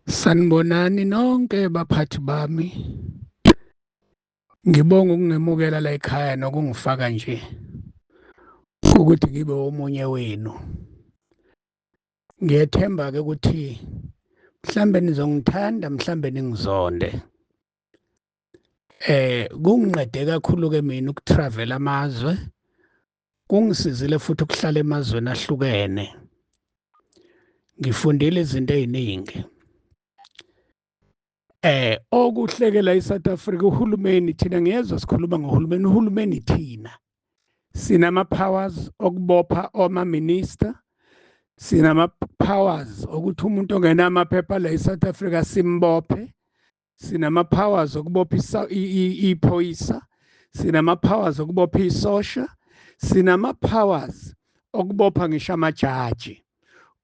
Sanibonani nonke baphathi bami. Ngibonga ukungemukela la ekhaya nokungifaka nje ukuthi ngibe omunye wenu. Ngiyethemba ke ukuthi mhlambe nizongithanda, mhlambe ningizonde. Kungincede kakhulu ke mina ukutravel amazwe. Kungisizile futhi ukuhlala emazweni ahlukene. Ngifundile izinto eziningi. Okuhlekela iSouth Africa, uhulumeni, thina ngiyezwa sikhuluma ngohulumeni, uhulumeni thina sinama powers okubopha oma minister, sinama powers okuthi umuntu ongenamaphepha la eSouth Africa simbophe, sinama powers okubopha iphoyisa, sinama powers okubopha isosha, sinama powers okubopha ngisho amajaji.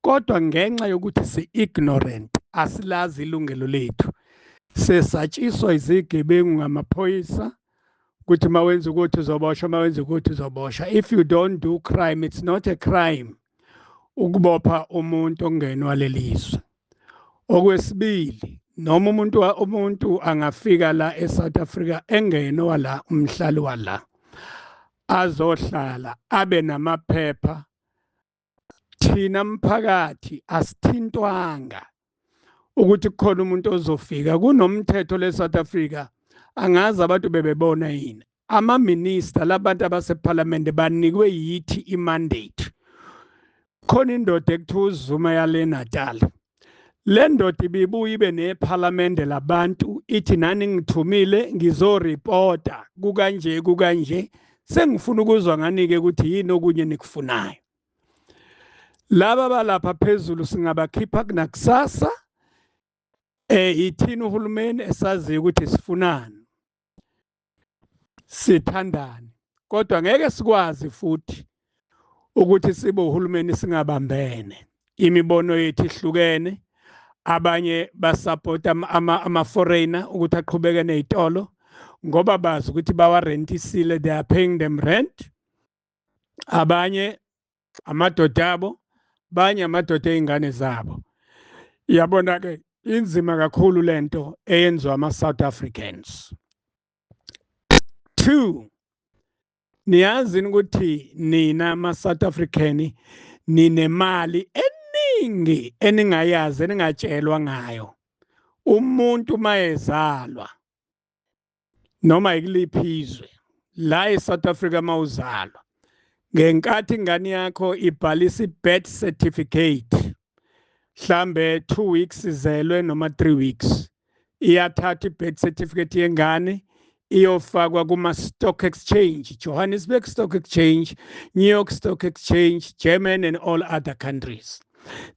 Kodwa ngenxa yokuthi si-ignorant, asilazi ilungelo lethu, sesatshiswa izigebengu ngamaphoyisa ukuthi mawenza ukuthi uzoboshwa, mawenza ukuthi uzoboshwa. If you don't do crime, it's not a crime ukubopha umuntu ongenwa lelizwe. Okwesibili, noma umuntu angafika la eSouth Africa engenwa la, umhlali wala, azohlala abe namaphepha, thina mphakathi asithintwanga ukuthi kukhona umuntu ozofika. Kunomthetho le South Africa, angazi abantu bebebona yini, ama-minister labantu abaseParliament banikwe yithi i-mandate. Khona indoda ekuthiwa uZuma yale Natal. Le ndoda ibibuye ibe nephalamende labantu, ithi nani ngithumile ngizoripota kukanje kukanje, sengifuna ukuzwa ngani-ke ukuthi yini okunye nikufunayo. Laba balapha phezulu singabakhipha kunakusasa. Ithini uhulumeni esaziyo ukuthi sifunani, sithandani, kodwa ngeke sikwazi futhi ukuthi sibe uhulumeni singabambene. Imibono yethu ihlukene, abanye basupport ama-foreigner ukuthi aqhubeke nezitolo ngoba bazi ukuthi bawarentisile, they are paying them rent. Abanye amadoda abo, banye amadoda ey'ngane zabo. Yabona ke, inzima kakhulu lento eyenziwa ama-South Africans. Two, niyazi ukuthi nina ama-South African ninemali eningi eningayazi, eningatshelwa ngayo. Umuntu mayezalwa noma ikuliphi izwe la eSouth Africa, mawuzalwa, ngenkathi ingane yakho ibhalisa i-birth certificate, mhlambe 2 weeks izelwe noma 3 weeks, iyathatha i-birth certificate yengane iyofakwa kuma-stock exchange, Johannesburg Stock Exchange, New York Stock Exchange, German and all other countries.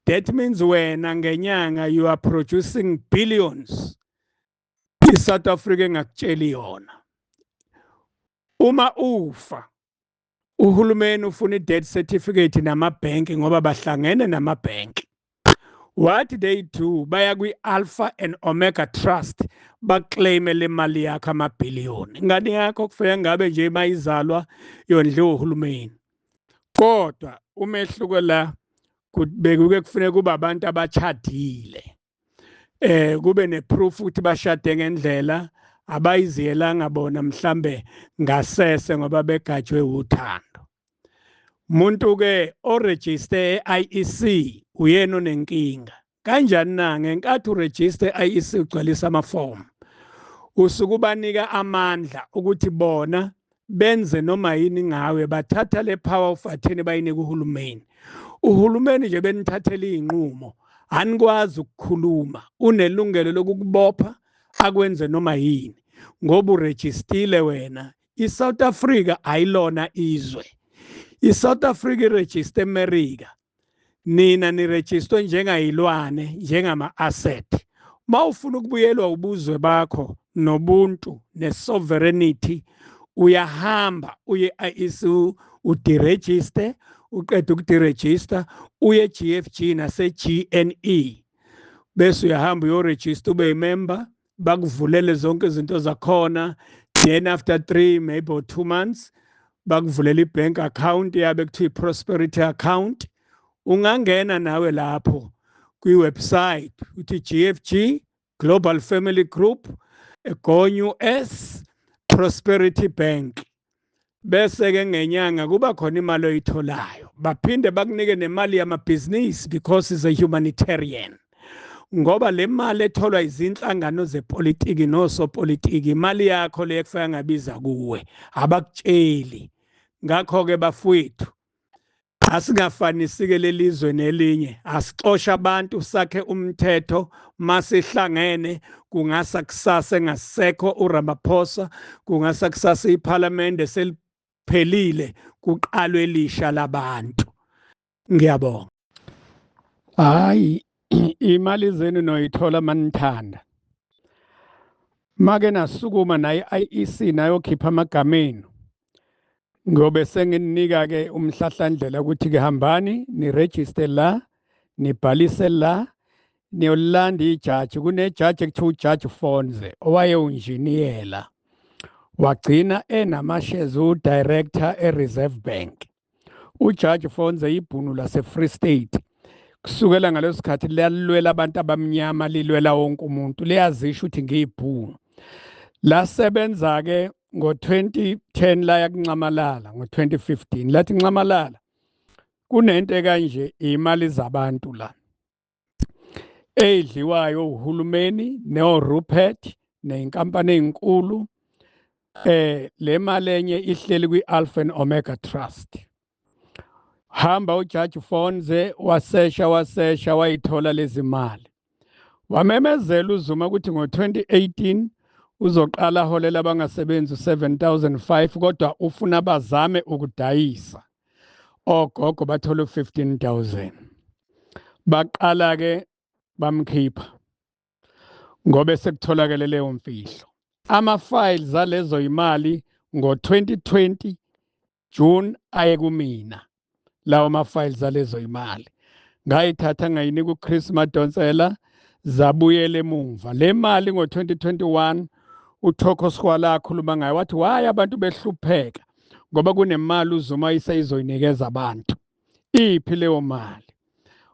That means wena ngenyanga you are producing billions iSouth Africa engakutsheli yona. Uma ufa, uhulumeni ufuna i-death certificate namabhenki ngoba bahlangene namabhenki. What they do, baya kwi-Alpha and Omega Trust, baclaime le mali yakho, amabhiliyoni. Ingane yakho kufanele ngabe nje mayizalwa yondliwa uhulumeni, kodwa umehluko la bekuke kufuneka kuba abantu abachadile, kube neproof ukuthi bashade ngendlela, abayiziyelanga bona mhlambe ngasese ngoba begajwe uthando. Umuntu ke oregister e-IEC uyena onenkinga. Kanjani na? Ngenkathi uregister e-IEC, ugcwalisa amafomu, usuke ubanika amandla ukuthi bona benze noma yini ngawe. Bathatha le power of attorney bayinika uhulumeni. Uhulumeni nje benithathela iy'nqumo, anikwazi ukukhuluma. Unelungelo lokukubopha, akwenze noma yini ngoba urejistile wena. iSouth Africa ayilona izwe. iSouth Africa iregister eMerica, nina nirejistwe njengayilwane, njengama-asset. Mawufuna ukubuyelwa ubuzwe bakho nobuntu ne-sovereignty, uyahamba uye IEC, uderegister. Uqeda ukuderegister, uye GFG nase GNE, bese uyahamba uyoregister, ube yimember, bakuvulele zonke izinto zakhona. Then after 3 maybe or 2 months bakuvulela i-bank account yabe kuthiwa i-prosperity account. Ungangena nawe lapho. Kwi-website uthi GFG, Global Family Group, GoNews, Prosperity Bank. Bese ke ngenyanga kuba khona imali oyitholayo, baphinde bakunike nemali yamabhizinisi because is a humanitarian, ngoba le mali etholwa izinhlangano zepolitiki nosopolitiki, imali yakho le ekufika ngabiza kuwe, abakutsheli. Ngakho-ke bafowethu, asingafanisi-ke lelizwe nelinye. Asixoshe abantu, sakhe umthetho. Masihlangene, kungasa kusasa engasekho uRamaphosa, kungasa kusasa iphalamende seliphelile, kuqalwe elisha labantu. Ngiyabonga. Hayi, imali zenu noyithola manithanda. Make nasukuma naye IEC nayokhipha amagama enu, ngobe sengininika ke umhlahlandlela ukuthi ke hambani ni-register la, nibhalise la, niyolanda ijaji. Kunejaji ekuthiwa uJaji Fonze, owaye unjiniyela, wagcina enama-shares, u-director e-Reserve Bank. UJaji Fonze ibhunu lase-Free State. Kusukela ngaleso sikhathi liyalwela abantu abamnyama, lilwela wonke umuntu, liyazisho ukuthi ngiyibhunu. Lasebenza-ke ngo-2010, laya kuNxamalala ngo-2015, lathi, "Nxamalala, kunento ekanje, imali zabantu la eyidliwayo uhulumeni no-Rupert ney'nkampani ey'nkulu. Le mali enye ihleli kwi-Alpha and Omega Trust." Hamba uJaji Fonze, wasesha, wasesha, wayithola lezi mali. Wamemezela uZuma ukuthi ngo-2018 uzoqala aholela abangasebenzi u-7005, kodwa ufuna bazame ukudayisa ogogo bathole u-15,000. Baqala ke bamkhipha ngoba sekutholakele leyo mfihlo, ama-files alezo imali. Ngo-2020 June aye kumina lawo ma-files alezo imali, ngayithatha ngayinika uChris Madonsela, zabuyela emumva le mali. Ngo-2021 uThoko Sikwala akhuluma ngayo, wathi why abantu behlupheka? Ngoba kunemali uZuma iseyizoyinikeza abantu, iphi leyo mali?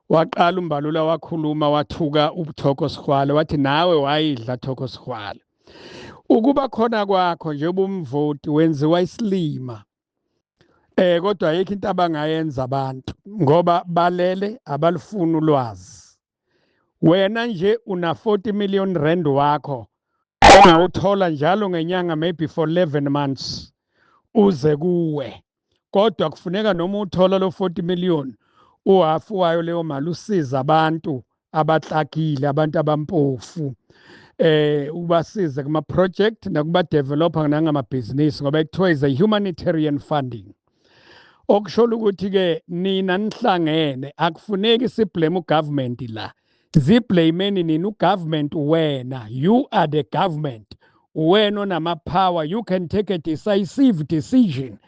Waqala uMbalula wakhuluma, wathuka uThoko Sikwala, wathi, "Nawe wayidla, Thoko Sikwala. Ukuba khona kwakho nje ubumvoti wenziwa isilima." Kodwa ayikho into abangayenza abantu ngoba balele, abalufuni ulwazi. Wena nje una 40 million rand wakho ongawuthola njalo ngenyanga, maybe for 11 months, uze kuwe, kodwa kufuneka noma uthola lo 40 million, uhafu wayo leyo mali usiza abantu abatlakile, abantu abampofu, ubasize kuma project nakuba developer nangamabhizinisi, ngoba kuthiwa is a humanitarian funding. Okusho ukuthi ke nina nihlangene, akufuneki si-blame u-government la, zi-blame-eni nina u-government. Wena, you are the government, wena onama-power, you can take a decisive decision.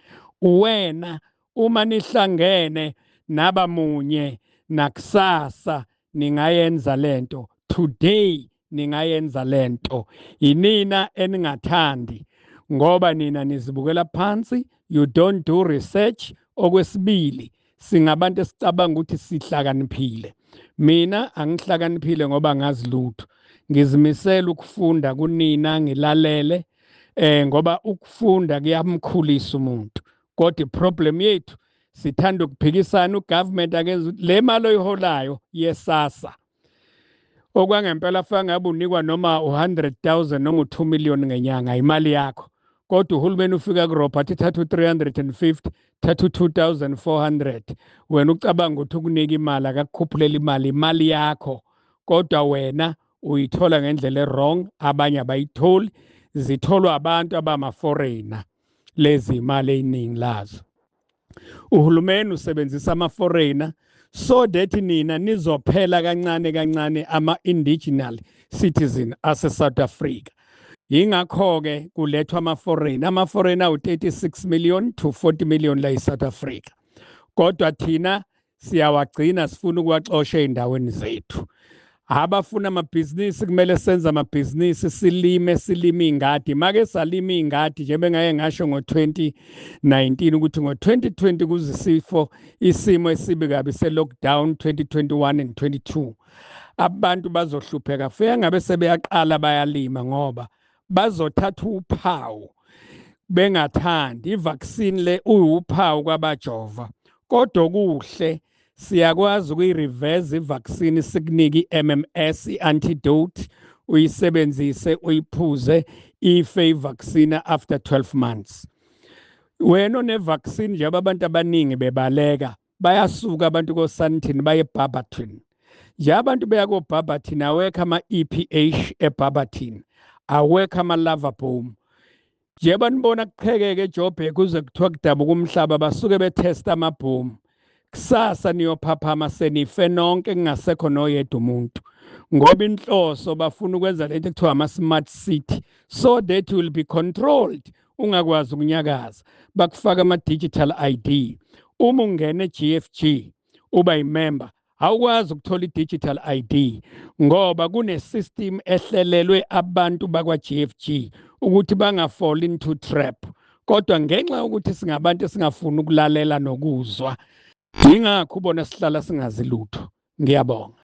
Wena uma nihlangene naba munye, nakusasa ningayenza lento, today ningayenza lento. Yinina eningathandi ngoba nina nizibukela phansi, you don't do research. Okwesibili, singabantu esicabanga ukuthi sihlakaniphile. Mina angihlakaniphile ngoba ngazi lutho. Ngizimisela ukufunda kunina, ngilalele, ngoba ukufunda kuyamkhulisa umuntu. Kodwa i-problem yethu, sithanda ukuphikisana, u-government akenza le mali oyiholayo yeSASSA. Okwangempela faka ngabe unikwa noma u-100,000 noma u-2 million ngenyanga, imali yakho, kodwa uhulumeni ufika kurobha, athi thatha u-350, thatha u-2400. Wena ucabanga ukuthi ukunika imali, akakukhuphulela imali. Imali yakho, kodwa wena uyithola ngendlela e-wrong. Abanye abayitholi, zitholwa abantu abama-foreigner lezi imali eyiningi lazo. Uhulumeni usebenzisa ama-foreigner so that nina nizophela kancane kancane, ama-indigenous citizen ase-South Africa. Yingakho-ke kulethwa ama-foreign, ama-foreign awu-36 million to 40 million la e-South Africa, kodwa thina siyawagcina, sifuna ukuwaxosha ey'ndaweni zethu. Abafuna amabhizinisi kumele senze amabhizinisi, silime, silime ingadi. Make salima ingadi, njengoba ngake ngasho ngo-2019 ukuthi ngo-2020 kuzisifo, isimo esibi kabi se-lockdown 2021 and 22, abantu bazohlupheka. Fika ngabe sebeyaqala bayalima, ngoba bazothatha uphawu bengathandi. I-vaccine le uwuphawu kwabajova, kodwa kuhle siyakwazi ukuyi-reverse i-vaccine, sikunike i-MMS, i-antidote, uyisebenzise, uyiphuze, ife i-vaccine after 12 months. Wena one-vaccine, njengoba abantu abaningi bebaleka, bayasuka abantu ko-Sandton baye eBarberton. Nje abantu beya ko-Barberton, awekho ama-EPH eBarberton, awekho ama-lava bomb. Njengoba nibona kuqhekeke eJoburg kuze kuthiwa kudabuka umhlaba, basuke bethesta amabhomu. Kusasa niyophaphama senife nonke, kungasekho noyedwa umuntu, ngoba inhloso bafuna ukwenza lento ekuthiwa ama-smart city, so that you will be controlled, ungakwazi ukunyakaza, bakufaka ama-digital ID. Uma ungena e-GFG uba yimember, awukwazi ukuthola i-digital ID, ngoba kune-system ehlelelwe abantu bakwa-GFG ukuthi banga-fall into trap. Kodwa ngenxa yokuthi singabantu esingafuni ukulalela nokuzwa, yingakho ubona sihlala singazi lutho. Ngiyabonga.